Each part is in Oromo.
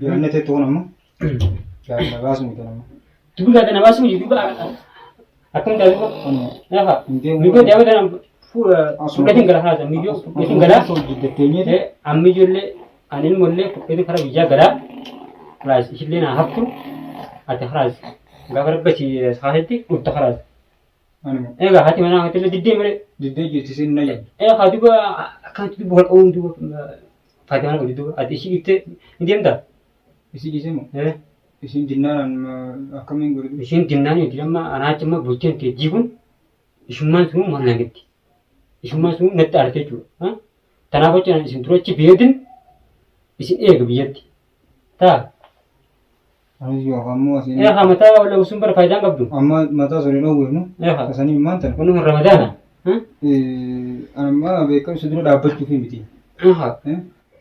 Yaadni teettu kun ammoo gaafa na baasu miti amma. Dubbi gaafa na baasu miti duuba akkam ta'a duuba. Lafa Hin deemu. miyyoo daa'ima tana fudhatiin gara haasa miyyoo fudhatiin gara Hojjetteenyeeti. amma ijoollee ani ilmoollee fudhatiin karaa biyyaa garaa kalaas ishillee naa haftu ati kalaas gaafa rabba si haasetti dhufta kalaas. Anuma. Egaa haati manaa haati diddee malee. Diddee jirti sin na jedhu. Egaa duuba akkanatti duuba wal qabuun duuba faayidaa mana qabdi duuba ati ishii dhiiftee ni deemtaa? Isii dhiisee moo? Isiin dinnaan akkamiin godhu? Ishiin dinnaan yoo amma anaa achi amma bulteen tee diiguun ishummaan sun maal naan jetti. Ishummaan sun natti aarte jechuudha. Kanaaf jecha isin dura achi beedin isin eega biyyatti. Taa. Anis yoo ammoo asiin. Eegaa mataa walla usun bara faayidaan qabdu. Amma mataa sun hin oowwifnu. Eegaa. Tasanii maal tana? Kun kun ramadaana. Amma beekamsa dura dhaabbachuufi miti. Eegaa.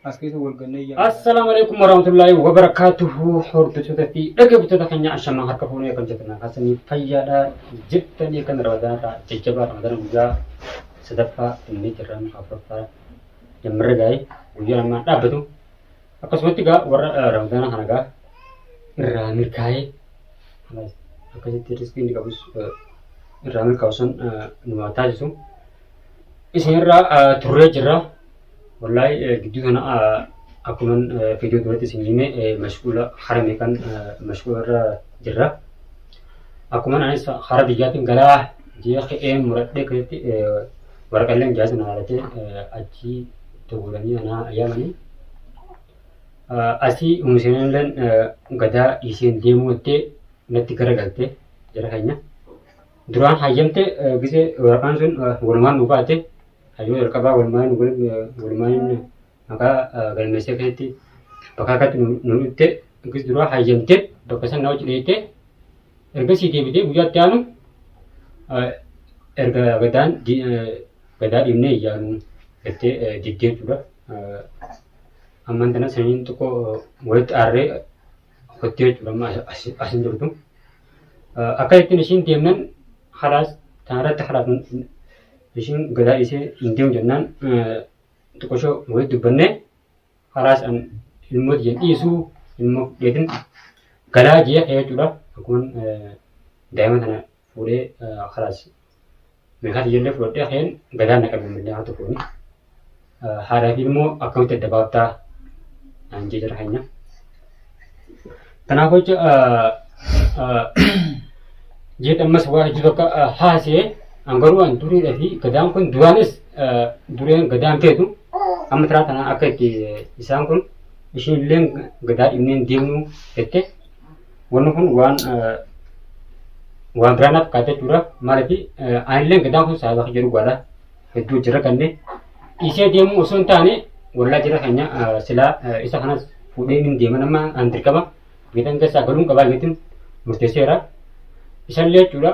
As keessa wal gannee yaa. Assalaamu alaikum warahmatullahi wabarakatuhu. Hordoftoota fi dhaggeeffattoota keenya ashamaa harka fuunee kan jirtan kaasanii fayyaadha jettanii kan ramadaanarraa jajjabaa ramadaana guyyaa sadaffaa inni jirra afuraffaa jammarra gaa'ee guyyaa lamaan dhaabbatu. Akkasumatti egaa warra ramadaana kana egaa irraa milkaa'ee akkasitti riskii inni qabus irraa milkaa'u san nu haa taasisu. Isinirraa turree jirra. Wallaahi gidduu kana akkuman viidiyoo duratti isin hime mashquula hara meeqan mashquula irra jirra. Akkuman anis hara biyyaatiin galaa jee ka'ee muradhee keessatti waraqaaleen jaasa na laalatee achii dawwalanii anaa yaamanii. Asii Umuseenilleen gadaa dhiiseen deemuu jettee natti garagalte jara keenya. Duraan hayyamte gisee waraqaan sun walumaan nu baate hayyama jalqabaa walumaan walumaan maqaa galmeessee keessatti bakka akkatti nu dhufte gis duraa hayyamte bakka san na wajji dheeyte ergasii deebitee guyyaa itti aanu erga gadaan gadaa dhiibnee iyyaanu jettee diddee jechuudha. Ammaan tana saniin tokko walitti aarree kottee jechuudha amma as hin jirtu. Akka ittiin ishiin deemnan halaas tanarratti halaas ishiin gadaa dhiisee hin deemu jennaan xiqqoshoo walitti dubbannee halaas an ilmoo tiyya dhiisuu ilmoo fudheetin galaa jee kee jechuudha. Akkuma daa'ima tana fuudhee halaas meeshaa tiyyallee fudhadhee keen gadaa na qabe millee haa tokkoon. Haadhaa fi ilmoo akkamitti adda baaftaa naan jee jara keenya. Kanaaf jecha jeet ammas waa hedduu tokko haasee an garuu an duriidha fi gadaan kun duraanis dureen gadaan feetu amma taraa tana akka itti isaan kun ishiin illee gadaa dhiibneen deemnu jette wanni kun waan waan biraa naaf fakkaata jechuudha maaliif anillee gadaan kun sababa jedhu godha hedduu jira kanne dhiisee deemuu osoo hin taane wallaa jira keenya silaa isa kanas fuudhee hin deeman amma an dirqama geetan keessaa galuun qabaa jeetiin murteesseera. Isallee jechuudha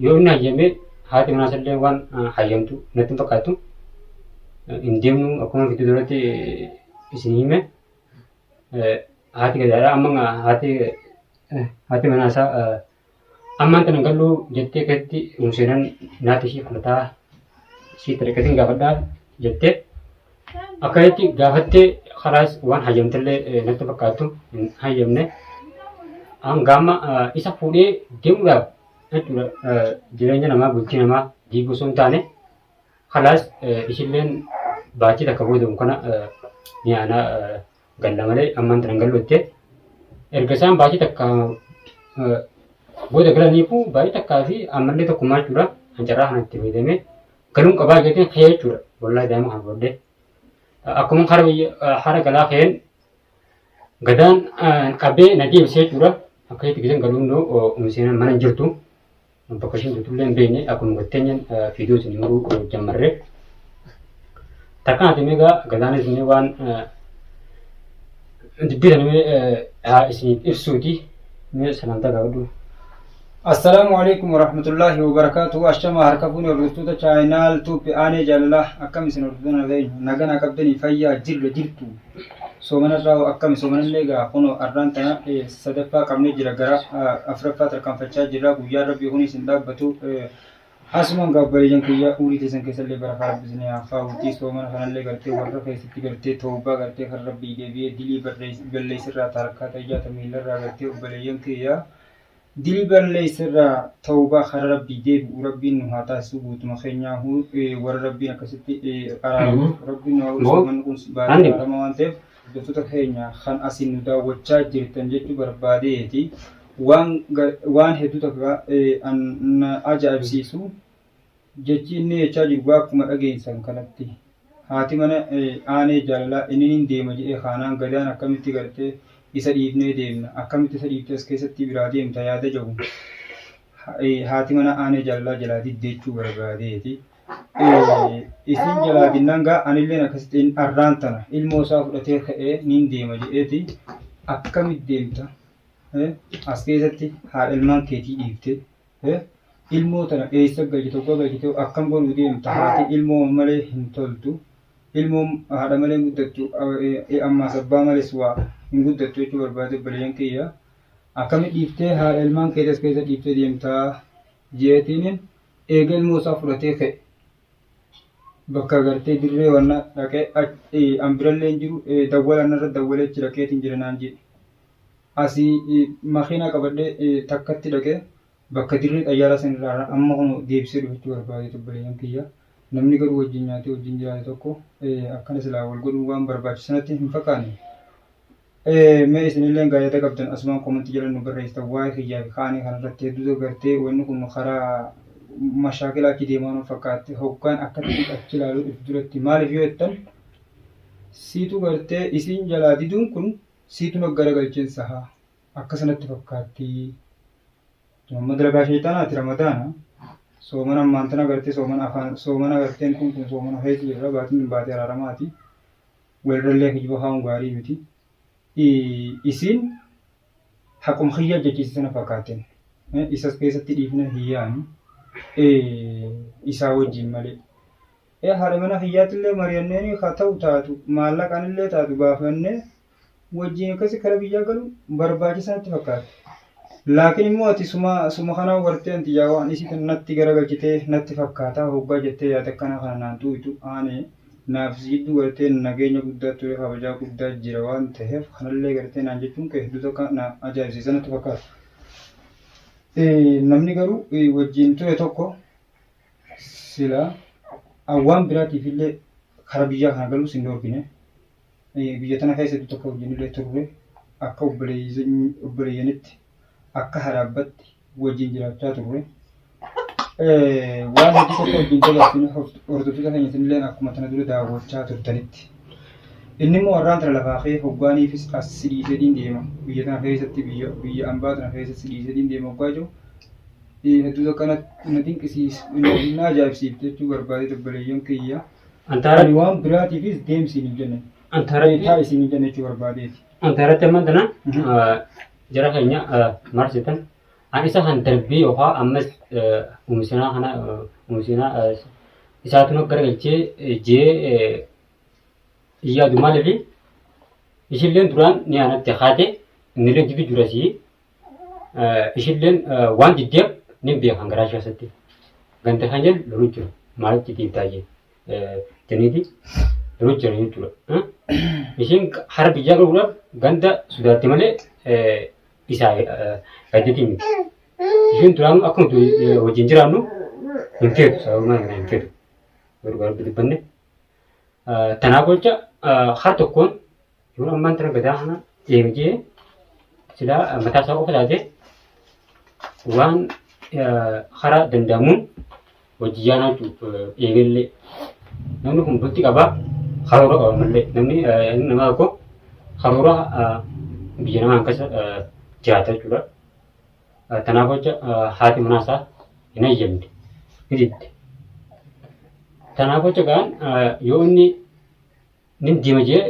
yoo inni hayyame haati manaa isallee waan hayyamtu natti hin fakkaattu. Hin deemnu akkuma gidduu duratti isin hime haati gadaadha amma haati haati manaa isaa ammaan tana galuu jettee keessatti seenan naati ishii fudhataa ishii tarqatiin gaafadhaa jettee akkasitti gaafattee kalaas waan hayyamtellee natti fakkaattu hin hayyamne hanga amma isa fuudhee deemuudhaaf jechuudha jireenya namaa bultii namaa diiguu osoo hin taane kalaas ishilleen baatii takka booda kana ni aanaa galla malee ammaan tana hin gallu jettee erga isaan baatii takka booda galaniifu baatii takkaa fi ammallee tokkummaa jechuudha kan carraa kana itti fayyadamee galuun qabaa jeetiin ka'ee jechuudha wallaahi daa'ima kana fudhadhee akkuma hara biyya hara galaa ka'een gadaan qabee na deebisee jechuudha akkasitti giseen galuun umseenaan mana hin jirtu bakka isheen jirtullee hin beekne akkuma gatteenyaan fiidoo isin muruu jammarree takka ati meegaa gadaanis mee waan dubbii sana mee haa isiniif ibsuuti mee salaamtaa gaafadhu. Assalaamu alaikum warahmatullaahi wabarakaatuhu. Ashama harka fuune hordoftoota chaayinaal tuuppe aanee jaalalaa akkam isin hordoftoota nagaa naganaa qabdanii fayyaa jirra jirtu. Soomanarraa hoo akkami soomanallee egaa kunoo arraan tana sadaffaa qabnee jira gara afuraffaa tarkaanfachaa jirra guyyaan rabbii kunis hin dhaabbatu. Asumaan gaa obboleeyyan kiyya umurii teessan keessallee barakaa Rabbi isinii haa kaa'uutii soomana kanallee gartee warra keessatti gartee tawbaa gartee kan Rabbii deebi'ee dilii balleessirraa ta harkaa ta ijaa ta miilarraa gartee obboleeyyan kiyya dilii balleessirraa tawbaa kara Rabbii deebi'u Rabbiin nu haa taasisu guutuma keenyaahuu warra Rabbiin akkasitti araaramu Rabbiin nu haa godhu soomanni kun baatii araarama waan ta'eef hordoftoota keenya kan asiin nu daawwachaa jirtan jechuu barbaadeeti. Waan waan hedduu takka an na ajaa'ibsiisu jechi inni jechaa jiru akkuma dhageessan kanatti haati mana aanee jaalalaa inni nin deema jedhee kaanaan gadaan akkamitti gartee isa dhiifnee deemna akkamitti isa dhiiftee as keessatti biraa deemta yaada jedhu haati mana aanee jaalalaa jalaa didde jechuu barbaadeeti. Isiin jalaa dinnaan gaa anilleen akkasitti arraan tana ilmoo isaa fudhatee ka'ee nin deema jedheeti akkamitti deemta as keessatti haadha ilmaan keetii dhiifte ilmoo tana eessa galchite oggaa galchite akkam godhuu deemta haati ilmoo malee hin toltu ilmoo haadha malee hin guddattu ammaas abbaa malees waa hin guddattu jechuu barbaade obboleeyyan kiyya akkamitti dhiiftee haadha ilmaan keetii as keessa dhiiftee deemtaa jeetiin eega ilmoo isaa fudhatee ka'e bakka gartee dirree wanna dhaqee an birallee hin jiru dawwala narra dawwalee achi dhaqeetiin jira naan jedhe. Asii makiinaa qabadhee takkatti dhaqee bakka dirree xayyaaraa san irraa amma kun deebisee dhufachuu barbaade obboleeyyan kiyya. Namni garuu wajjin nyaatee wajjin jiraate tokko akkana silaa wal godhuun waan barbaachisanatti hin fakkaanne. Mee isinilleen gaa yaada qabdan asumaan comment jala nu barreessitan waa'ee kiyyaa fi kaanii kanarratti hedduu gartee wanni kun karaa mashaakila achi deemaa nu fakkaatti hoggaan akkatti achi ilaaluu if duratti maaliif yoo jettan siitu gartee isiin jalaa diduun kun siitu na garagalcheen saha akkasanatti fakkaatti. Amma dalagaa shayxaanaati ramadaana soomana ammaan tana gartee soomana afaan soomana garteen kun kun soomana keessa jirra baatiin baatee araaramaati. Walirrallee kijiba kaa'uun gaarii miti. Isiin haquma kiyya jechiise sana fakkaatteen. Isas keessatti dhiifne hin yaanu. Isaa wajjin malee. Haadha mana kiyyaatillee mari'anneen haa ta'u taatu maallaqaanillee taatu baafannee wajjin akkasi kara biyyaa galu barbaachisaa natti fakkaata. Laakiin immoo ati suma suma kanaa gartee anti yaa waan isii tan natti garagalchitee natti fakkaata hoggaa jettee yaada akkanaa kana naan tuuytu aanee naaf si jidduu gartee nageenya guddaa ture kabajaa guddaa jira waan ta'eef kanallee gartee naan jechuun kee hedduu takka na ajaa'ibsiisa natti fakkaata. Namni garuu wajjin ture tokko sila waan biraatiif illee kara biyyaa kana galuus hin dhorkine. Biyya tana keessa hedduu takka wajjin illee turre akka obboleeyyanitti akka haadha abbatti wajjin jiraachaa turre. Waan hedduu tokko wajjin dabarsine hordoftoota keenya isinilleen akkuma tana dura daawwachaa turtanitti. Inni immoo warraan tana lafaa kee hoggaaniifis as si dhiiseetiin deema. Biyya tana keessatti biyya biyya ambaa tana keessatti si dhiiseetiin deema hoggaa jiru. Hedduu takka na dinqisiis na ajaa'ibsiifte jechuu barbaade obboleeyyan kiyya. Ani waan biraatiifis deemsi hin jenne. Taa isin hin jenne jechuu barbaadeeti. Antaarratti ammaan tana jara keenya maal jettan an isa kan darbee yookaan ammas uumsinaa kana uumsinaa isaatu nu garagalchee jee yaadu maaliif ishilleen duraan ni aanatti haate innillee jitu jurasii ishilleen waan diddeef ni beekan garaa ishee keessatti ganda kan jedhu loluu jira maalitti deemtaa jee janiiti loluu jira jechuudha. Ishiin hara biyyaa galuudhaaf ganda sodaatti malee isaa gaddatii miti. Ishiin duraanuu akka nuti wajjin jiraannu hin feetu sababa kana hin feetu. Garuu rabbi dubbanne. Tanaaf jecha har tokkoon yoo ammaan tana gadaa kana deemjee silaa mataa isaa qofa taate waan karaa danda'amuun hojii yaanaa jechuun eegallee namni kun bulti qaba karoora qaba mallee namni nama tokko karoora biyya namaa keessa jiraata jechuudha. Kanaaf jecha haati manaa isaa hin hayyamne ni didde. Kanaaf jecha gaan yoo inni nin deema jee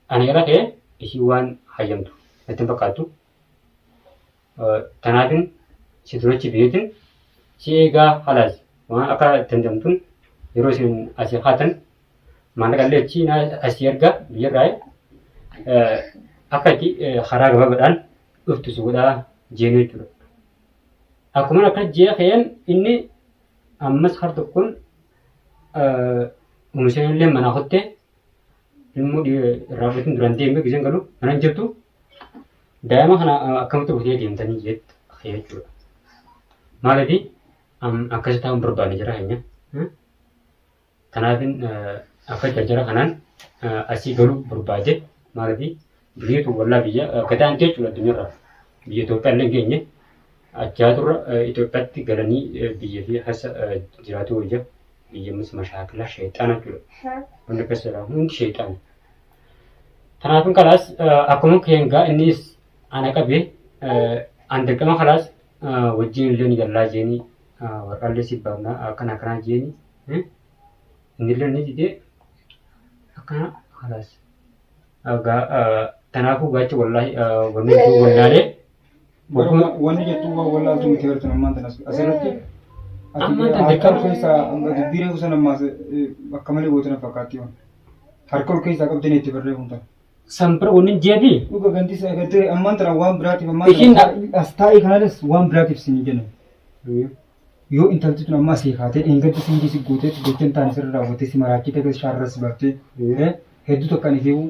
ana irra ka'e ishii waan hayyamtu natti hin fakkaattu. Tanaafin si durachi beetin si eegaa halaas waan akka dandamtun yeroo isin asii kaatan maallaqa illee achi asii erga biyyarraa akka itti karaa gabaabaadhaan dhuftu si godhaa jeen jechuudha. Akkuma akka jee ka'een inni Ammas har tokkoon uumisheen illee manaa kottee ilmoo irraa fudhatiin duraan deemee giseen galu mana hin jirtu daa'ima kana akkamitti butee deemtanii jettu jechuudha. Maaliif akkasi taa'uun barbaanne jira keenya. Kanaafin akka jarjara kanaan asii galuu barbaade maaliif biyyi tun wallaa biyya gadaanti jechuudha addunyaarraa. Biyya Itoophiyaa illee hin geenye achaaturra Itoophiyaatti galanii biyya fi hasa jiraatu wayya. Biyya ammas mashaakila sheexaana jechuudha. Wanni akkas jedhamu hundi sheexaana. Kanaafin kalaas akkuma keengaa innis ana qabee an dirqama kalaas wajjin illee ni gallaa jeeni warqaallee si baafna akkana akkanaa jeeni innillee ni didee akkana kalaas. Kanaafuu gaachi wallaahi wanni hedduu wallaalee. Wanni jettuu waan wallaaltuu miti bartan ammaan tana asirratti. Ammaan tana Harka ol dirqama. keessaa dubbii reefu sana ammaas akka malee goote na fakkaatti waan. Harka ol keessaa qabdanii itti barreeffamu tana. San bira wanni jeefi. Dhuga ganti isa gartee ammaan tana waan biraatiif ammaan Ishiin tana as taa'ii kananis waan biraatiif sin jenna. Yoo intalti tun ammaa sii kaatee dheengaddi singii si guutee gocha hin taane sirra raawwattee si maraachitee keessa shaarra si baaftee hedduu takka ani fe'uu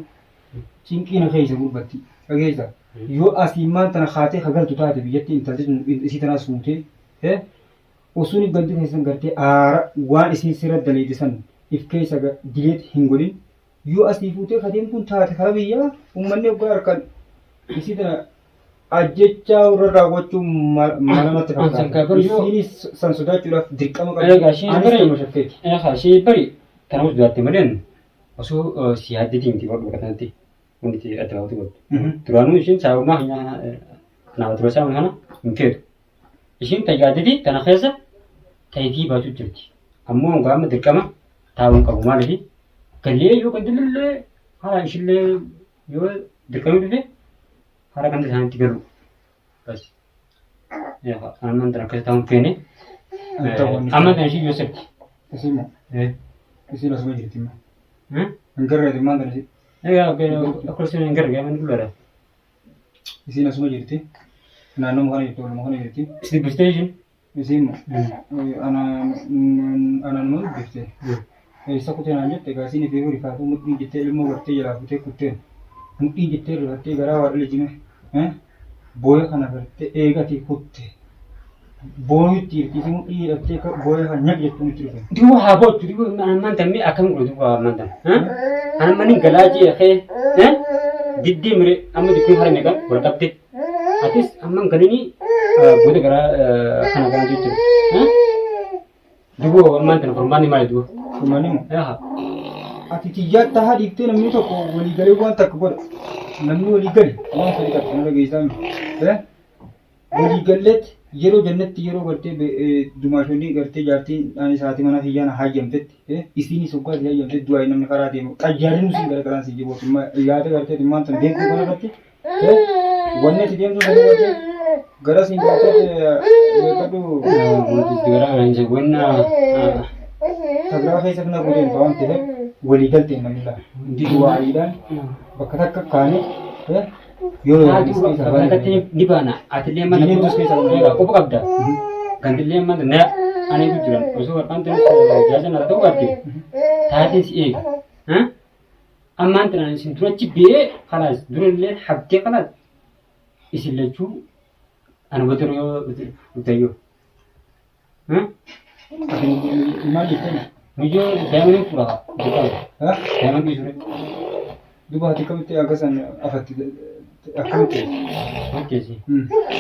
cinqii na keessa gurbatti dhageessa. Yoo asii maan tana kaatee ka galtu taate biyyatti intalti tun isii tanaas fuutee osoo gandi keessan gartee aara waan isiin sirra daleeyde san if keessa dileet hin godhin yoo asii fuutee ka deemtuun taate kara biyyaa uummanni hoggaa harkaan isii tana ajjechaa irra raawwachuu mala natti An san fakkaata. kaa bari yoo- Isiinis san sodaachuudhaaf dirqama qabdi. Egaa isheen Anis bari- kanuma shakkeeti. Egaa ishee bari tana hojjaatte malee osoo si yaaddeetii miti godhu bakka kanatti wanti itti adda baafatu godhu. Duraanuu isheen sababaa kanaaf dura isaa kana hin feetu. Isheen tajaajilti tana keessa tayifii baatu jirti. Ammoo hanga amma dirqama taa'uun qabu maaliif galee yoo gandillee haala ishillee yoo dirqamni dhufe haala ganda isaaniitti galu. Bas. Amma tana akkasii taa'uun feene. Amma tana ishii yoo sirti. Isin moo? Isin asuma jirti moo? Hin garreeti maal tana ishii? Egaa akka isin hin garre gaafa dullada. Isin asuma jirti. Naannoo kana jirti, ooluma kana jirti. Isin dubbistee ishiin? Isiin moo? Anaan moo dubbifte? Eessa kutee naan jette egaa isiin ifee rifaatu mudhii jettee ilmoo gartee jalaa futee kutteen. Mudhii jettee rifattee garaa waa dhala jime. Booya kana gartee eegati kutte. Booyutti jirti isin mudhii hidhattee booya kana nyaq jettuun itti dhufe. Duuba haa boochu duuba ammaan tan mee akkam godhu duuba ammaan tan. Anamma nin galaa jee kee diddee mire amma dubbiin hara meeqa wal qabde. Atis amman galini booda garaa kana kana jechuudha. Duuba ammaan tana furmaanni maali duuba? Furmaanni moo? Yaa. Ati tiyyaa tahaa dhiiftee namni tokko walii galee waan takka godha. Namni walii gale waan fedhe takka nama geessaa miti. Walii galleetti yeroo jennetti yeroo gartee dumaashonni gartee jaartiin anis haati mana kiyyaa na hayyamtetti isiinis hoggaa si hayyamtetti du'aa namni karaa deemu xayyaarri nu siin garagalaan si jibooti yaada gartee dhimmaan tan deemtuu kana irratti wanni ati deemtuu sana gartee gara siin gartee beekadhu Wanna tabiraa keessa na godeen waan ta'eef walii galteen namni laa du'aayiidhaan bakka takka kaanee yoo Haati bakka ni baana. Atillee mana Diineen keessa baana. qofa qabda. Gandillee mana na ani jiran osoo warqaan ta'e jaasa na ta'uu qabde. Taateen si eega. Ammaan tana isin durachi bee kalaas durallee habdee kalaas isin lachuu ana wajjin yoo mutayyoo. Ati maal jettee? Muyyoo daa'imman fuudha. Daa'imman dhiisure. Duuba ati akkamitti akka san afatti akkamitti? Murteessi.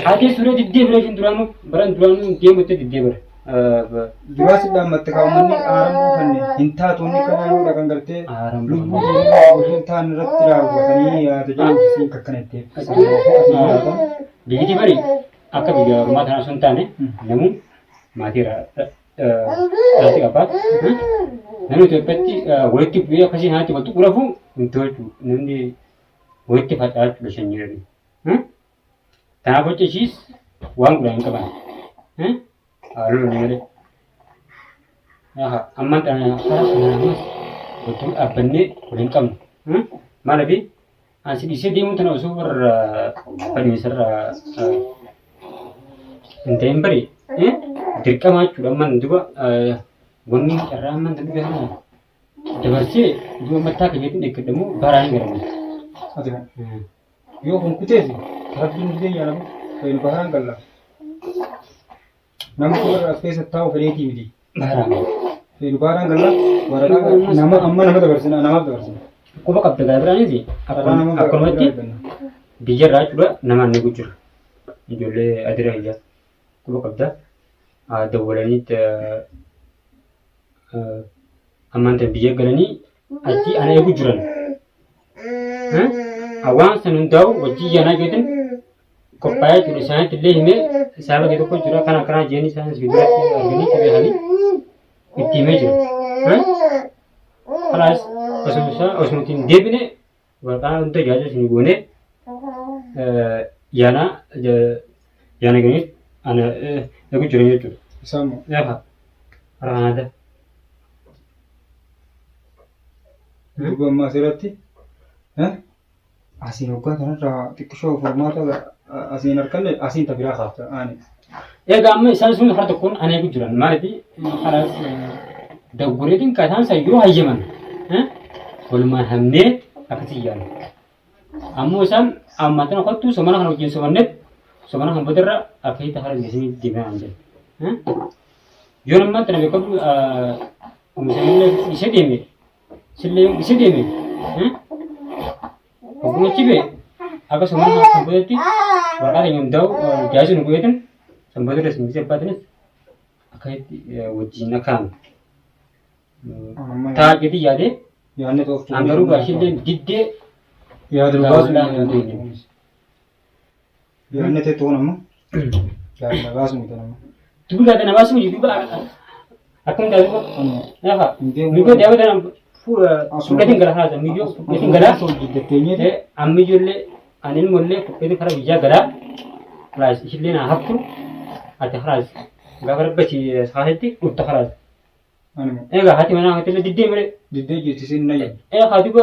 Haatee suuree diddee bira ishiin duraanuu baran duraanuu deemutti diddee bara. Duraa si dhaammatte kaawwanni aaran buufanne hin taatu inni kanaa yoo dhaqan gartee Aaran lubbuu buufanne. jireenya osoo hin taane irratti raawwatanii yaada jedhu isiin akkana itti Biyyi bari akka biyya ormaa tanaa osoo hin taane namuu maatii irraa dhalate qaba. Namni Itoophiyaatti walitti bu'ee akkasii kanatti wal tuqu hin tolchu. Namni walitti faca'aa jechuudha sanyiidhaan. Kanaaf hojii ishiis waan godhan hin qaban. Haaloo ni malee. Ammaan kana karaa kana ammas wajjin dhaabbannee wal hin qabnu. Maaliif ani dhiisee deemuu tana osoo warra fadhiisarraa hin ta'in bari. Dirqama jechuudha amman duba wanni carraa amman dhufe kana dabarsee duba mattaa kiyyatiin eeggadhamu baraan hin garamu. Ati kan yoo kun kuteesi rabbiin didee yaalamu fayyadu baharaan galla. Namni kun as keessa taa'u fedheetii miti. Baharaan. Fayyadu baharaan galla waraqaa nama amma nama dabarsina namaaf dabarsina. Quba qabda gaa biraanis Carraa nama akkanumatti biraa eegganna. biyyarraa jechuudha namaan ni jira. Ijoollee adira hiyyaa quba qabda. Dawwalanii ammaan tan biyya galanii achi ana eegu jiran. Waan san hundaa'u wajjin yaanaa jeetin qophaa'ee jiru isaanitti illee himee isaan bakka tokko jira kana kana jeeni isaanis biratti arganii itti beekanii itti himee jira. Kalaas osuma isaa osuma ittiin deebine waraqaa hunda ijaajaa isin goone yaanaa yaana ganii ana eegu jiran jechuudha. Isaan moo Lafa raada. Duuba ammaa asirratti asiin hoggaa kanarraa xiqqishoo furmaata asiin harkanne asiin ta biraa kaafta aani. Egaa amma isaan sun harka tokkoon ana eegu jiran maaliif kalaas doggoreetiin kan isaan san yoo hayyaman walumaan hamnee akkasii yaanu. Ammoo isaan ammaa tana kottu somana kana wajjin somanneet somana kan boodarra akkasitti hara geessanii deebi'an an jedhu. Yoo nammaan tana beekadu omishanillee ishee deeme sillee ishee deeme ogguma achi bee akka somana kana san boodatti waraqaa keenya hundaa'u jaasii nu godheetin san boodarra isin gisee abbaatinis akkasitti wajjin akkaan Amma taa jedhi yaadee yaadni tooftuu. an garuu gaashillee diddee Yaada nu baasu. Gaawwallaa hin dandeenye. Yaadni teettu kun ammoo yaada baasu miti amma. Dubi gaada namaa sun duba akkam taa duba lafa miyyoo daawwa tana fudhatiin gara haasa miyyoo fudhatiin gara Jiddatteenyeeti. ammiyyollee ani ilmollee fudhatiin kara biyyaa gara kalaas ishillee naa haftu ati kalaas gaafa rabba si saasetti dhufta kalaas Anuma egaa haati manaa haati illee diddee malee diddee jirti sin na jedhu. egaa duba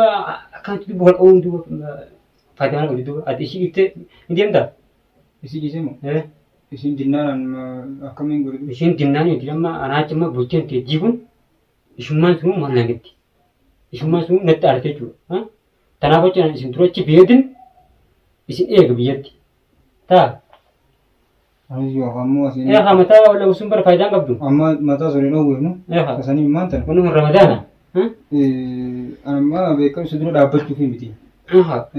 akkanatti duba wal qabuun duba faayidaa mana qabdi duba ati ishii dhiiftee ni deemtaa Isii dhiisee moo? Isiin dinnaan akkamiin godhu? Isheen dinnaan miti amma anaa achi amma bulteen tee diiguun ishummaan sunuu maal naan jetti. Ishummaan sunuu natti aarte jechuudha. Tanaaf jecha isin dura achi beedin isin eega biyyatti. Taa. Anis yoo ammoo asiin. Eegaa mataa walla usun bara faayidaan qabdu. Amma mataa sun hin oowwifnu. Eegaa. Tasanii maal tana? Kun kun ramadaana. Amma beekamu si dura dhaabbachuufi miti. Eegaa.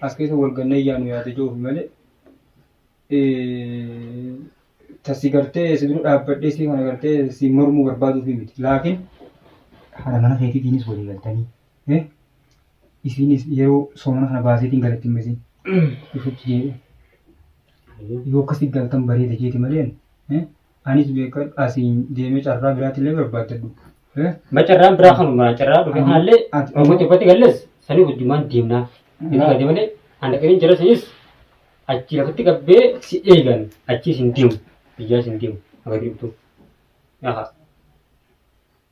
As keessa wal gannee yaanu yaada jiruufi malee. Tasi gartee si dura dhaabbadhee si kana gartee si mormuu barbaaduufi miti. Laakiin haadha mana keetiitiinis walii galtanii. Isiinis yeroo soomana kana baaseetiin galatti hin basiin. Ifutti jedhe. Yoo akkasi galtan bareeda jeeti malee anis beekan asiin deemee carraa biraatti illee barbaaddadhu. Ma carraan biraa kanuma carraa dhufe kanallee oggoti oggoti galles sanii wajjumaan deemnaa. Inni gaadee malee an dhaqanii jara sanis achi lafatti qabbee si eegan achi isin deemu biyyaa isin deemu akka dhibtu.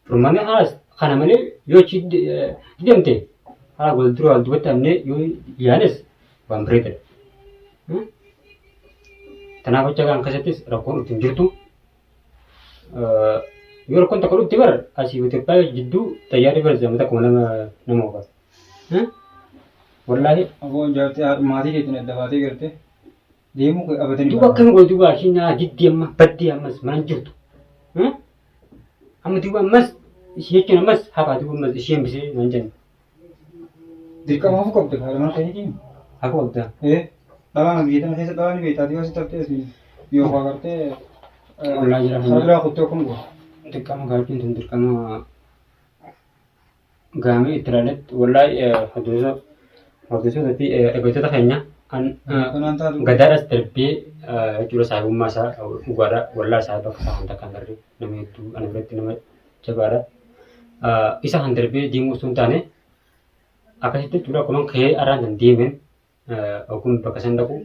Furmaanni haas kana malee yoo achi deemte haa wal dura wal duubatti amnee yoo yaanes waan bareedadha. Kanaaf jecha kan keessattis rakkoon dhuftu hin jirtu. Yoo rakkoon tokko dhufte bar asii Itoophiyaa jidduu xayyaarri bar zama tokko nama nama ofa. Wallaahi. Aboon jaartee maatii keetiin adda baatee gartee deemuu kee abatanii. Duuba akkam godhu duuba ishiin naa diddee amma baddee ammas mana hin jirtu. Amma duuba ammas ishee jechuun ammas hafaa duuba ammas ishee hambisee naan jenna. Dirqama hafuu qabda haadha mana keetiin. Hafuu qabda. Ee dhalaan biyya tana keessa dhalaan ni beektaa yoo asitti haftee asii yoo faa gartee Ollaa jira karaa biraa kuttee akkam goota. Dirqama gaachuun tun dirqama gaamee itti ilaaletti wallaahi hordoftoota fi dhaggeeffattoota keenya an Kanaan taatu. gadaadhas darbee jechuudha saahibummaa isaa dhugaadha wallaahi saahiba akka isaa kan takka hin agarre nama hedduu ana biratti nama jabaadha. Isa kan darbee deemuu osoo hin taane akkasitti jechuudha akkuma ka'ee arraan kan deemeen Ogguun bakka san dhaqu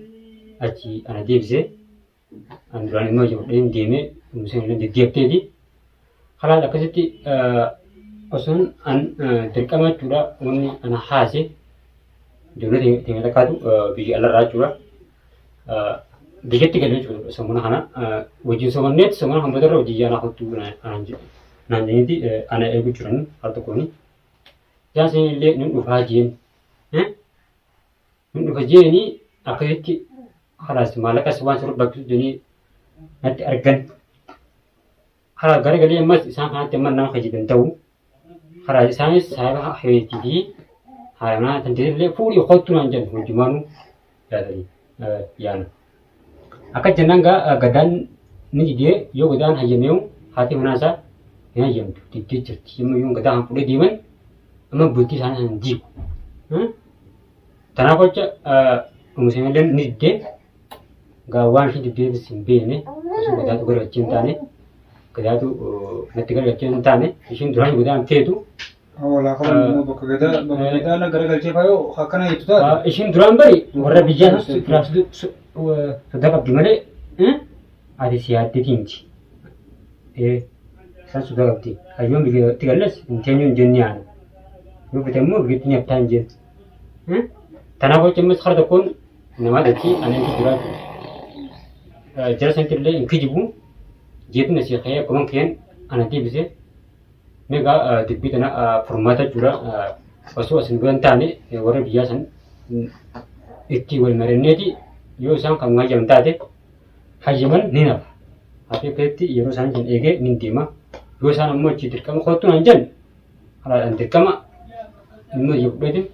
achi ana deebisee an duraan immoo hojii fudheen deemee museen illee deddeebiteeti. Kalaas akkasitti osoon an dirqama jechuudha wanni ana haase ijoollee teenya takkaatu biyya alarraa jechuudha. Biyyatti galee jechuudha soomana kana wajjin soomanneet soomana kan boodarra hojii yaanaa kottuu naan jedhaniiti ana eegu jiran har tokkooni. Isaan illee nun dhufaa jeen. Nun dhufa jeeni akkasitti kalaas maallaqas waan sirrii barbaachisu jedhanii natti argan. Karaa garagalee ammas isaan kanatti amma nama kajiban ta'u karaa isaanis saahiba keetii fi haadha manaa tan ta'ellee fuudhii kottu naan jedhan wajjumaanuu yaadanii yaana. Akka jennaan gaa gadaan ni didee yoo gadaan hayyameewu haati manaa isaa hin hayyamtu diddee jirti. Yommuu yoo gadaa kan fuudhee deeman amma bultii isaanii san diigu. Kanaaf jecha umusinillee ni diddee gaa waan isheen diddeefis hin beekne osoo gadaatu gargachee hin taane gadaatu natti gargachee hin taane isheen duraan gadaan feetu. Walaa qaban immoo bakka gadaa bakka gadaa na garagalchee faayoo akkana jettu taate. Isheen duraan bari warra biyyaa sodaa qabdi malee ati si yaaddeetii miti. Isaan sodaa qabdi. Hayyoon biyyatti galles hin teenyu hin jenne yaana. Yoo fite immoo biyyatti ni haftaa hin jenne. Kanaaf jecha ammas kara tokkoon namaa dachii ani inti jiraatu. Jara sanatti illee hin kijibu. Jeetiin asii ka'ee akkuma kiyyan ana deebise. Meegaa dubbii tana furmaata jechuudha. Osoo asin dura hin taane warra biyyaa san itti wal mari'anneeti yoo isaan kan hayyaman taate hayyaman ni nafa. Hafi akkasitti yeroo isaan san eegee ni deema. Yoo isaan ammoo achi dirqama kottu naan jedhan karaadhaan dirqama ilmoo ija fudheetiin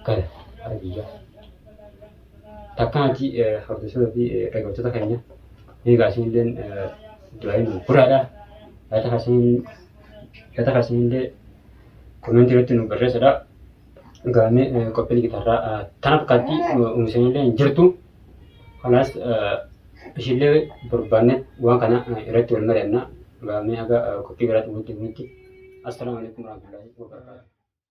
gala gara biyyaa. Takkaanati hordoftoota fi dhaggeeffattoota keenya eegaa isinilleen du'aayin nu guraadha. Yaada keessanillee komentii irratti nu barreessadha. Gaamee qophiin gitaarraa tana fakkaatti uumsanillee hin jirtu. Kanaas ishillee barbaanne waan kana irratti wal mari'anna. Gaamee haga qophii biraatti walitti dhufnutti. Assalaamu alaikum warahmatullahi wabarakatuh.